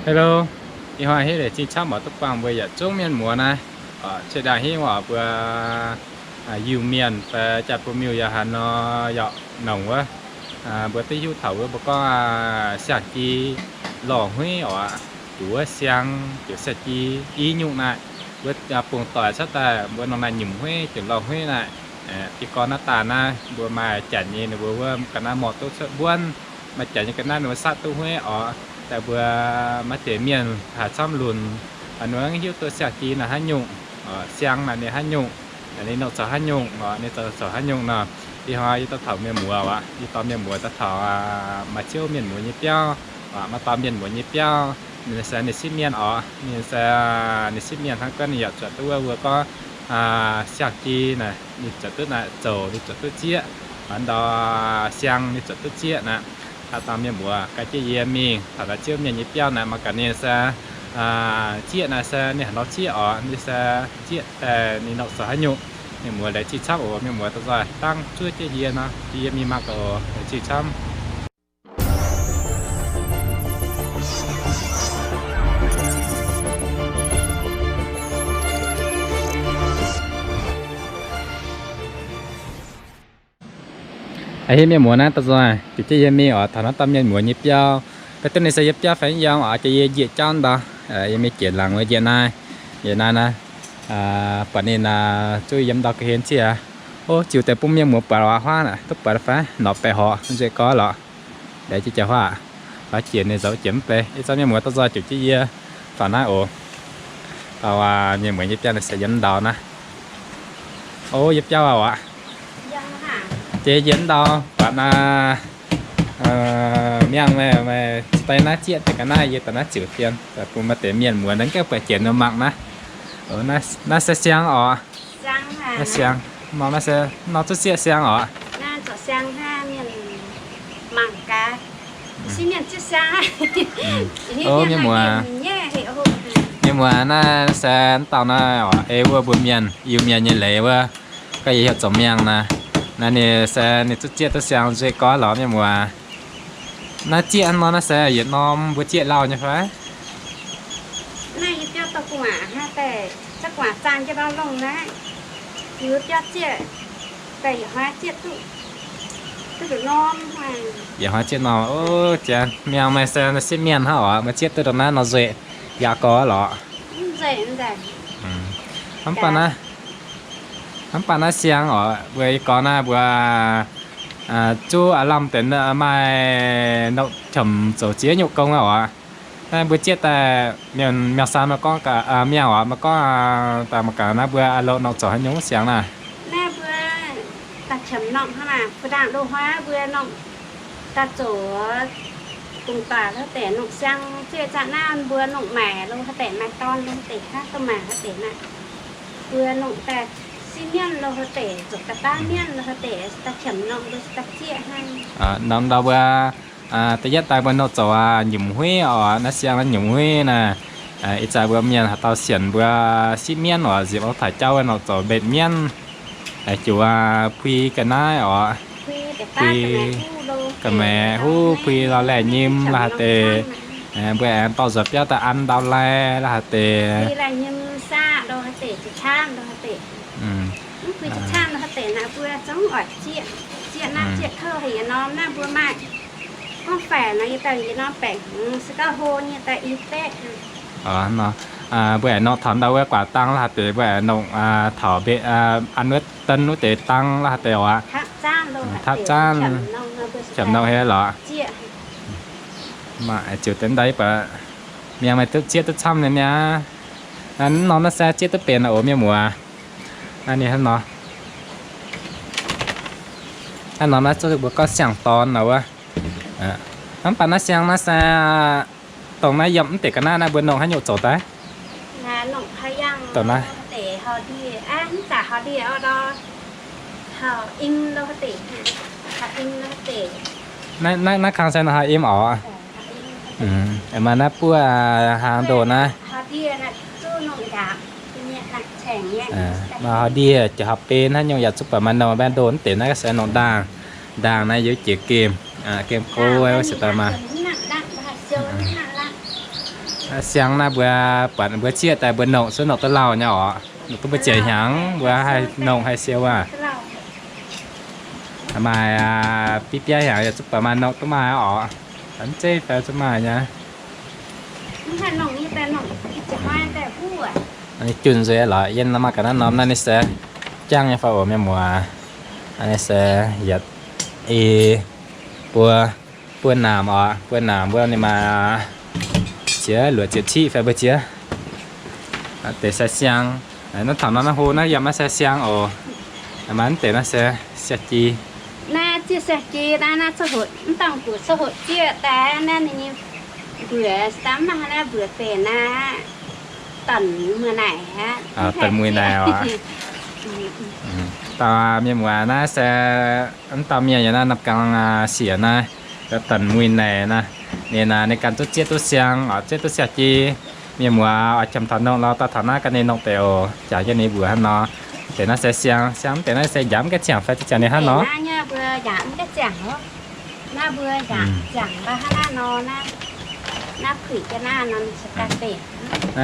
Hello, ih hnoi hitv leiz zingh camv oix duqv buangh mbuo yietc zungv mienh muoz naaiv. Cie ndaangc hitv oc mbuo Iu-Mienh fai jaa-bun miuh yaac haaix nor yaac nongc wuov. Mbuo duqv hiuv taux wuov mbuo gorngv siang-ji lorh huiv oc, juqc wuov siang, juqc siang-ji i nyungc naaiv. Mbuo bungx doic cuotv daaih mbuo nongc naaiv nyungc huiv, juqc lorh huiv naaiv. Ih gorn naaiv daaih naaiv mbuo maaih janx nyei ninh mbuo wuov ga'naaiv morc duqv cuotv mbuonv, maaih janx nyei ga'naaiv ninh mbuo satv duqv huiv oc. Daaih mbuo maiv deix mienh haaix camv lunx, ninh mbuo maiv hiuv duqv siang-ji naaiv haaix nyungc, siang naaiv ninh haaix nyungc, ninh nongc zoux haaix nyungc oc, ninh zoux zoux haaix nyungc nor. Ih hnoi yie daaih taux mienh muoz oc, yie dorh mienh muoz daaih taux maaih ziouv mienh muoz nyei biauv, maaih dorh mienh muoz nyei biauv. Ninh se ninh sipv mienh oc, ninh se ninh sipv mienh hnangv gorngv ninh yaac zuotc duqv wuov mbuo gorngv siang-ji naaiv, ninh zuotc duqv naaiv zouc, ninh zuotc duqv zieqv, ndau siang ninh zuotc duqv zieqv naaiv. Haaix dauh mienh muoz gaax jienv yie mingh taux naaiv ziouv mienh nyei biauv naaiv, mangc gaax ninh se zieqv naaiv se ninh haaix nor zieqv oc, ninh se zieqv daaih ninh nongc zoux haaix nyungc. Mienh muoz laengz zingh camv oc, mienh muoz daaih nzoih dangv zuov jienv yie nor, yie mingh mangc gaax oc, laengz zingh camv. Aa, mienh muoz naaiv daaih nzoih ziouc jienv yie mingh oc, taux naaiv dauh mienh muoz nyei biauv. Maiv duqv ninh se yie biauv fai yie oc, jiex yie njiec jauv ndau, yie mingh jiex laangz wuov njiec naaiv, njiec naaiv naaiv, buatc ninh zuqv yiem ndau ga'hlen ziec. O, ziouc deix bun mienh muoz buatc waac huaav naaic, duqv buatc fai norqc baeqc horc nzueic gorx lorqc. Laengz zingh jiex huaav, faaux jiex ninh zoux jiex mv bei. Ih zanc mienh muoz daaih nzoih ziouc jienv yie faaux naaiv oc. Mienh muoz nyei biauv ninh se yiem ndau naaiv. O, yie biauv aac, jiex yie ndau buatc naaiv. Miangh meih, meih daaih naaiv zieqv deix ga'naaiv, yie daaih naaiv ziouc dien, bun maaih deix mienh muoz naaiv gengh buatc jiex nor mangc naaiv. Naaiv se siang oc. Naaiv siang, nor naaiv se nor zuqv zieqv siang oc. O, mienh muoz, mienh muoz, naaiv se dauh naaiv oc, ei wuov mbuo mienh, Iu-Mienh nyei leiz wuov, gorngv yie heuc zoux miangh naaiv. Naaiv ninh se ninh zuqv zieqv duqv siang nzueic gorx lorqc mienh muoz. Naaiv zieqv nor naaiv se yietc norm mbuo zieqv lauh nyei fai? Naaiv yie biauv dauh gu'nguaaz hnangv deix, za'guaaz zaang jienv ndau longh naaiv, yie biauv zieqv daaih yietc hnoi zieqv duqv, duqv nduqc norm. Yietc hnoi zieqv norm. O, jiex miangh meih se sipv mienh hnangv oc, meih zieqv duqv ndongc naaiv nor nzueic yaac gorx lorqc. Mv baac naaiv, mv baac naaiv siang oc, mbuo ih gorx naaiv mbuo zuqv aav lamh deix maaih nongc qiemx zoux ziex nyungc gong aqv oc. Naaiv mbuo zieqv daaih, mienh, mienh saan meih gorngv miangh oc, meih gorngv daaih mangc gaax naaiv mbuo aav loqc nongc zoux haaix nyungc siang naaiv. Naaiv mbuo daaih qiemx nongc hnangv naaic, fu-ndaangc loz-hnoi mbuo nongc daaih zoux bungx doic lo deix nongc siang, zieqv zaqc naaiv mbuo nongc maaic lo haaix deix, maaih dorn lo haaix deix, haaix dorh maaic haaix deix naaic, mbuo nongc daaih sipv mienh lo haaix deix, zoux daaih baav mienh lo haaix deix, daaih qiemx nongc mbuo daaih zieqv hnangv. Norm ndau mbuo da'yietv daaih mbuo nongc zoux nyumc huiv oc, naaiv siang naaiv nyumc huiv naaiv. Ih zanc mbuo mienh haaix dauh sienx mbuo sipv mienv oc, nzipc ong taaix jauv nongc zoux mbetc mienv, jiuc pui ga'naaiv oc, pui ga'maeqc huv, pui la'laeqc nyim la'haaix deix. Mbuo aengx dorh nzuonx biauv daaih an ndau lai la'haaix deix. Mbuo aengx nongc taux ndau wuov guaax dang la'haaix deix, mbuo aengx nongc taux mbetc an wuov den wuov deix dang la'haaix deix oc. Tapv zaanv, qiemx nongc hei lorqc. Maaih ziouc deix ndau yie baac miangh maaih duqv zieqv duqv camv nyei mi'aqv. Norm naaiv se zieqv duqv benx oc mienh muoz. Naaiv ninh hnangv nor, hnangv nor naaiv zuqc mbuo gorngv siang-dorn nor wuov. Mv baac naaiv siang naaiv se dongh naaiv yiem mv deix ga'naaiv naaiv mbuo nongc haaix nyungc zoux daaih? Dongh naaiv. Naaiv, naaiv kang se nongc haaix im oc. Maaih naaiv buov hlang ndoh naaiv. Maaih haaix ndie jiex haaix ben haaix nyungc yaac zuqc baac maaih nongc mbaeqv ndoh mv deix naaiv se nongc ndaangh. Ndaangh naaiv yiem jiex gemh, gemh go wuov se daaih maaih. Siang naaiv mbuo buatc mbuo zieqv daaih mbuo nongc, zuov nongc duqv lauh nyei oc. Nongc duqv mbuo ziouc hnyangx, mbuo haih nongc haih siou aqv. Maaih biauv-biauv hnyangx yaac zuqc baac maaih nongc duqv maaih oc. Mv zeiz fai zuqc maaih nyei. Ninh junh nzueic lorqc, yie nor maaih ga'naaiv norm naaiv ninh se jangv nyei fai oc mienh muoz. Ninh se yietc, i, buo, buo naamh oc, buo naamh mbuo ninh maaih ziex luoqc ziepc ciqv fai mbuo ziex. Deix se siang. Naaiv taux norm naaiv hlo naaiv yiem naaiv se siang oc. Maaih mv deix naaiv se siang-ji. Naaiv zieqv siang-ji naaiv, naaiv cuotv hoqc, mv dangh guc cuotv hoqc zieqv daaih naaiv ninh nyei mbuoqc, daaih mv maaih naaiv mbuoqc benx naaiv, danc muic naaic aqv. Danc muic naaic oc. Dauh mienh muoz naaiv se, mv dauh mienh yaac naaiv nor ganh siec naaiv, danc muic naaic naaiv. Ninh, ninh ganh duqv zieqv duqv siang oc, zieqv duqv siang-ji. Mienh muoz oix qiemx taux nongc lorz daaih taux naaiv ganh ninh nongc deix oc. Jangx jienv ninh mbuoqc hnangv nor. Deix naaiv se siang, siang mv deix naaiv se njaaux mv gaengh ziangc fai zieqv ziangc ninh hnangv nor. Naaiv mbuo njaaux ziangc hnangv naaiv nor, naaiv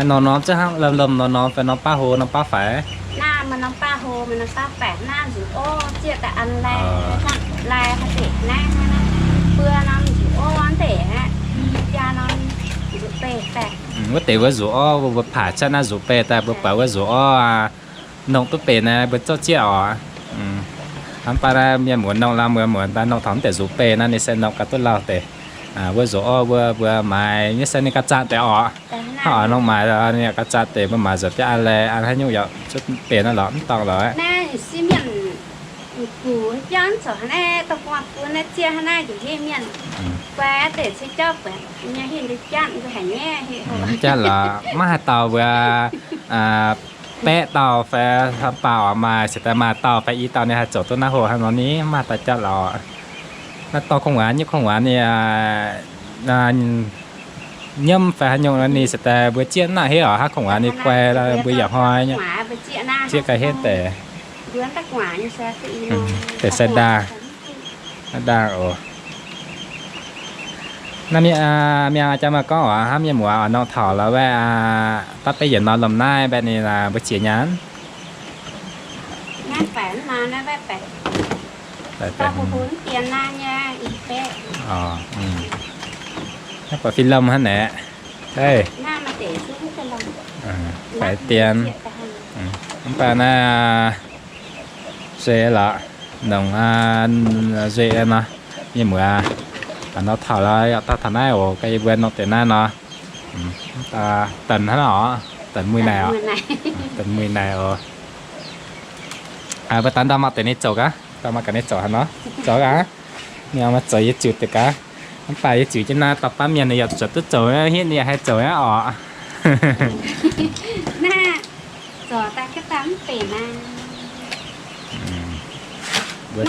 norm-norm zungv hnangv lomh-lomh norm-norm fai norm baav hlo norm baav faix? Naaiv maaih norm baav hlo, maaih norm baav faix, naaiv nzuqc orv zieqv daaih an lai, lai haaix deix naaiv, mbuo norm nzuqc orv deix aqv, jaa norm nzuqc beih daaih. Wuov deix wuov nzuqc orv, mbuo paaic cuotv naaiv nzuqc beih daaih, mbuo buatc wuov nzuqc orv nongc duqv benx naaiv, mbuo zorqv zieqv oc. Hnangv baac naaiv mienh muoz nongc lorz mbuo muoz daaih nongc taux mv deix nzuqc beih naaiv, ninh se nongc gaax duqv lauh deix. Wuov nzuqc orv mbuo, mbuo maaiz nyei se ninh ga'zanc deix oc. Hnangv oix nongc maaiz ninh ga'zanc deix, mbuo maaiz nzuqc biaav an lai an haaix nyungc yaac cuotv benx naaiv lorqc, mv dorngc lorqc. Naaiv se mienh gux jauv zoux naaiv, dongh gu'nguaaz-fun naaiv zieqv hnangv naaiv njiec heh mienh guai deix ceix jauv buatc nyei heh, nduov jatv nduov haic nyei heh. Jatv lorqc, maiv haaix dauh mbuo baeqv dauh fai baaux maaih, se daaih maaih dauh fai i dauh ninh haih zoux duqv naaiv hoc hnangv nor ni, maiv haaix dauh jatv lorqc. Naaiv dorh kungx waanc nyei, kungx waanc ninh nyiemv fai haaix nyungc nor, ninh se daaih mbuo zieqv naaiv heh oc, hnangv kungx waanc ninh guai, mbuo yaac hnoi nyei. Zieqv ga'heh deix. Deix sai ndaangh. Ndaangh oc. Naaiv mienh, mienh jaa maaih gorngv oc, hnamv mienh muoz oix nongc taux lorz waeqv, dapv beiv yietc norm lomh naaiv mbaeqv ninh mbuo zieqc nyaanh. Naaiv buatc fih lomh hnangv naeqc. Faix dien. Mv baac naaiv nzueic lorqc, nongc nzueic nor, mienh muoz. Nor taux lorz yaac taux naaiv oc, ga'yie mbuo nongc deix naaiv nor. Danc hnangv nor, danc muic naaic oc. Danc muic naaic oc. Mbuo daaih ndau mangc deix ninh zoux gaax, ndau mangc gaax ninh zoux haaix nor. Zoux gaax. Ninh maaih zoux yie ziux deix gaax. Mv baac yie ziux jienv naaiv dauh baav mienh ninh yaac zuotc duqv zoux, hitv ninh yaac haih zoux aqv oc. Mbuo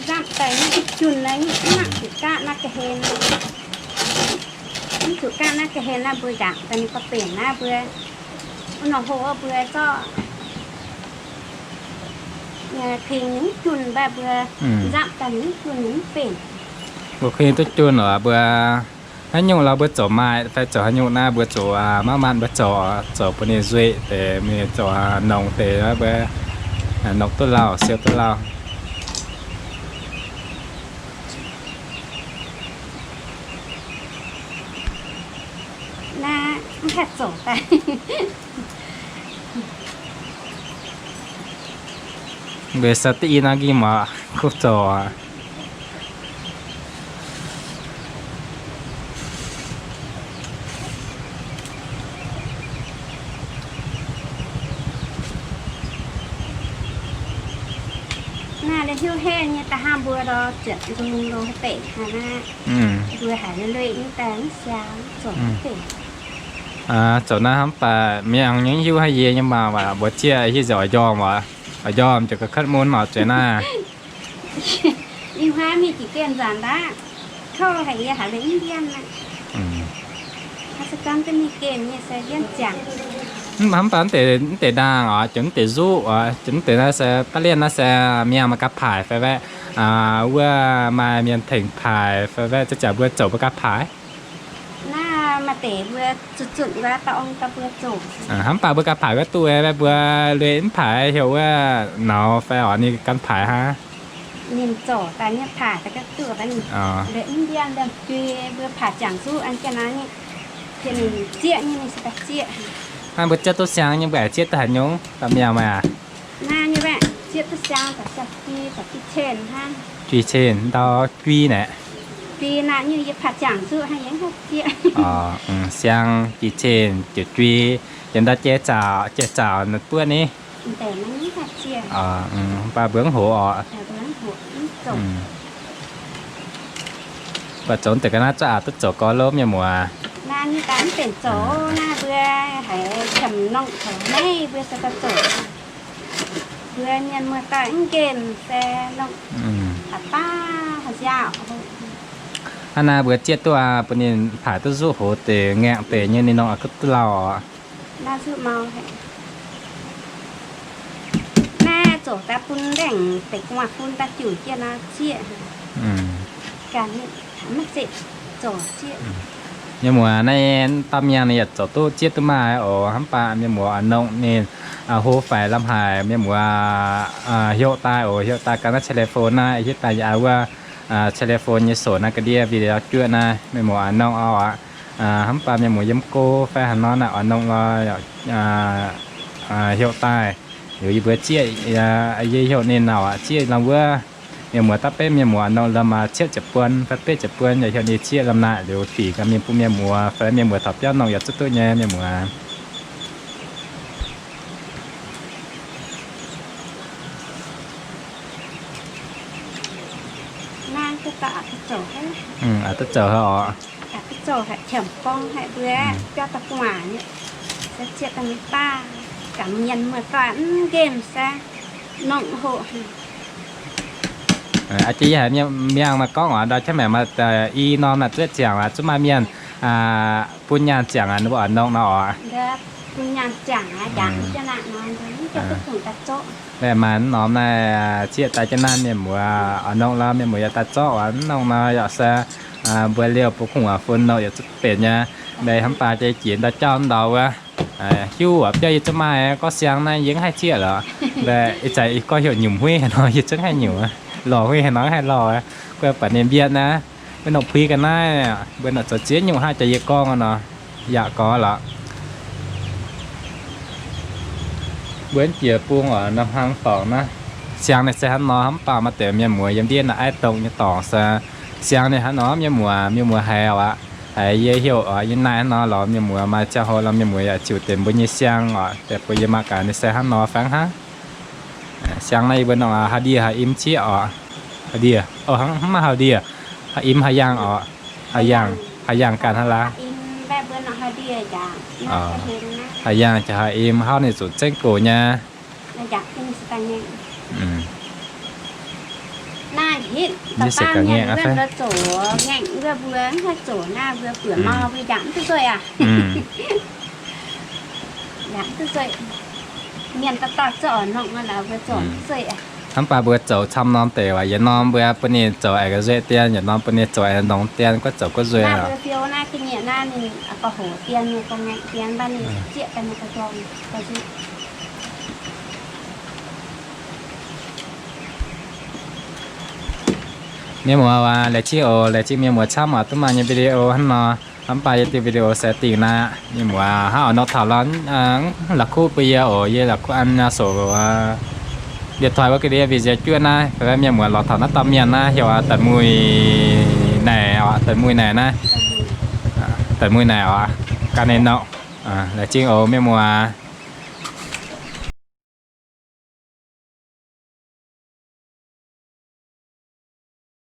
nzamv daaih nyei, mv zuqc ganh naaiv ga'hlen, mv zuqc ganh naaiv ga'hlen naaiv mbuo nzamv daaih ninh gauh benx naaiv mbuo. Wuov norm hlo mbuo zorqv keng ninh mv junh mbaih mbuo, nzamv daaih ninh mv junh ninh mv benx. Mbuo keng duqv junh oc mbuo. Haaix nyungc lorz mbuo zoux maaih fai zoux haaix nyungc naaiv mbuo zuqc maiv maanh mbuo zoux, zoux bun ninh nzueic deix, mingh zoux nongc deix mbuo nongc duqv lauh, siou duqv lauh. Naaiv mv haih zoux daaih. Mbuo se div i nor nqi muoz kuv zoux. Naaiv hiuv heh nyei da'hnangv mbuo lorz ziepc nzung lo haaix deix haaix naaiv. Mbuo haiz lueic nyei daaih mv siang zoux deix. Zoux naaiv hnamv baac mienh nyei hiuv haic yie nyei maah, mbuo zieqv hiuv nzengc oix njormh oc. Oix njormh ziouc ga'katv mun oc zueiz naaiv. Ih hnoi mingh jiex gemh nzanc ndaqv, kouv haic yie haiz lengh mv ndiev aqv. Mv baac mv deix, mv deix ndaangh oc, ziouc mv deix nzuqv oc, ziouc mv deix naaiv se daav lienh naaiv se mienh maaih ga'paaic fai waeqv. Wuov maaih mienh tengx paaix fai mv baac za'gengh mbuo zoux mbuo ganh paaix? Naaiv maaih deix mbuo zuqc zunc wuov dauh ong dauh mbuo zoux. Hnamv baac mbuo ganh paaix wuov duqv, mbuo lui mv paaix heuc wuov nauz fai oc ninh ganh paaix hnangv. Ninh zoux daaih nyei paaix daaih ga'duqv ninh lui mv ndiev ndiev jui mbuo paaix ziangx zuqv an jienv naaiv ninh zieqv nyei, ninh se daaih zieqv. Hnangv mbuo zieqv duqv siang nyei mbuo aengx zieqv duqv haaix nyungc dauh miangh maah? Naaiv nyei zieqv duqv siang daaih jui daaih jui cin hnangv. Jui cin ndau jui naaic. Jui naaic nyei yie paaix ziangx zuqv hnangv yie zieqv. Siang jui cin ziouc jui, ziouc ndau jai zaux, jai zaux buov ni. Mv baac mbuo mv hoqc oc. Baac zoux deix ga'naaiv zungv aqc duqv zoux gorx lov mienh muoz. Naaiv nyei daaih mv benx zoux naaiv mbuo haiz qiemx nongh taux naaiv mbuo se daaih zoux. Mbuo mienh muoz-doic mv nqemh se nongh aqc baav haaix nziaauc. Hnangv naaiv mbuo zieqv duqv aqv, bun ninh paaix duqv zuqv hoz deix ngaengc deix nyei ninh nongh aqc duqv lauh oc. Naaiv zuqc mau haic. Naaiv zoux daaih bun ndaengc deix gu'nguaaz bun daaih juic jienv naaiv zieqv. Ganh maiv zeiz zoux zieqv. Mienh muoz, naaiv dauh miangh ninh yaac zoux duqv zieqv duqv maaih oc. Hnamv baac mienh muoz oix nongh ninh hlo faix lamh haic, mienh muoz heuc daaih oc. Heuc daaih ganh naaiv telephone naaiv, hiuv daaih yaac wuov telephone nyei sou naaiv ga'ndiev video juoqv naaiv, mienh muoz oix nongh oc. Hnamv baac mienh muoz yiem go fai haaix nor naaic oix nongh lorz heuc daaih. Liuz yie mbuo zieqv, yie heuc ninh naaic zieqv lamh wuov. Mienh muoz daav betv mienh muoz nongh lomh maaih cietv ziepc buon fai betv ziepc buon yaac heuc ninh zieqv lamh naaic liuz fingx ganh mingh bun mienh muoz fai mienh muoz taux biauv nongh yaac zuqv duqv nyei mienh muoz. Aqc duqv zoux oc. Aqc duqv zoux haic, qiemx gorngv haic mbuo biauv daaih gu'nguaaz nyei, se zieqv daaih nyei baav, gamh mienh muoz-doic mv nqemh se nongh hoqc. Aa, jiex yie haiz miangh maaih gorngv oc, ndau jienv maengc maaih i norm naaic zuqc ziangx aqv, zuqc maaih mienh bun nyaanh ziangx aqv, ninh mbuo oix nongh nor oc. Maaih norm naaiv zieqv daaih jienv naaiv mienh muoz oix nongh lorz mienh muoz yaac daaih zorqv oc, mv nongh nor yaac se mbuo liouh bun gu'nguaaz fun nongh yaac zuqc benx nyei. Mv hnamv baac jiex jiex ndau jauv ndau wuov, hiuv biauv yie zuqc maaih gorngv siang naaiv yie mv haih zieqv lorqc. Mv ih zanc gorngv heuc nyungc huiv haaix nor yie zungv haih nyungc, lorh huiv haaix nor haih lorh. Guai baac ninh mbienv naaiv, mbuo nongc puix ga'naaiv, mbuo nongc zoux ziex nyungc hnangv jaax yie gorngv nor, yaac gorngv lorqc. Mbuo jiex bung oc, norm hlang dorngx naaiv. Siang naaiv se hnangv nor, hnamv baac maaih deix mienh muoz yiem ndiev naaiv aiv dongh nyei dorngx se siang naaiv hnangv nor, mienh muoz, mienh muoz haiz oc, haiz yie heuc oc, yie naaiv hnangv nor lorz mienh muoz maaih ziangh hoc lorz mienh muoz yaac ziux deix mbuo nyei siang oc, deix bun yie mangc gaax ninh se hnangv nor fai hnangv. Siang naaiv yie mbuo nongc haaix ndie haaix im zieqv oc. Haaix ndie, mv maaih haaix ndie, haaix im haaix yaangh oc. Haaix yaangh, haaix yaangh ganh hnangv laav. Haaix yaangh jaax haaix im, hnangv ninh zuqc zengv gox nyei. Naaiv se ga'ngaengh aqv fai? Hnamv baac mbuo zoux camv norm deix waac, yietc norm mbuo bun ninh zoux aengx nzueic dien, yietc norm bun ninh zoux aengx nongx dien, guov zoux guov nzueic oc. Mienh muoz waac, laengz zingh oc, laengz zingh mienh muoz camv oc, duqv maaih nyei video hnangv nor. Hnamv baac yie diuh video se dingh naaiv, mienh muoz hnangv oix nor taux lorz la'kuqv bun yie oc, yie la'kuqv an sou điện thoại wuov ga'ndiev video juoqv naaiv, fai mienh muoz lorz taux naaiv dauh mienh naaiv heuc Da'muih Naeqc oc, Da'muih Naeqc naaiv. Da'muih Naeqc oc, gan ninh nor. Laengz zingh oc mienh muoz.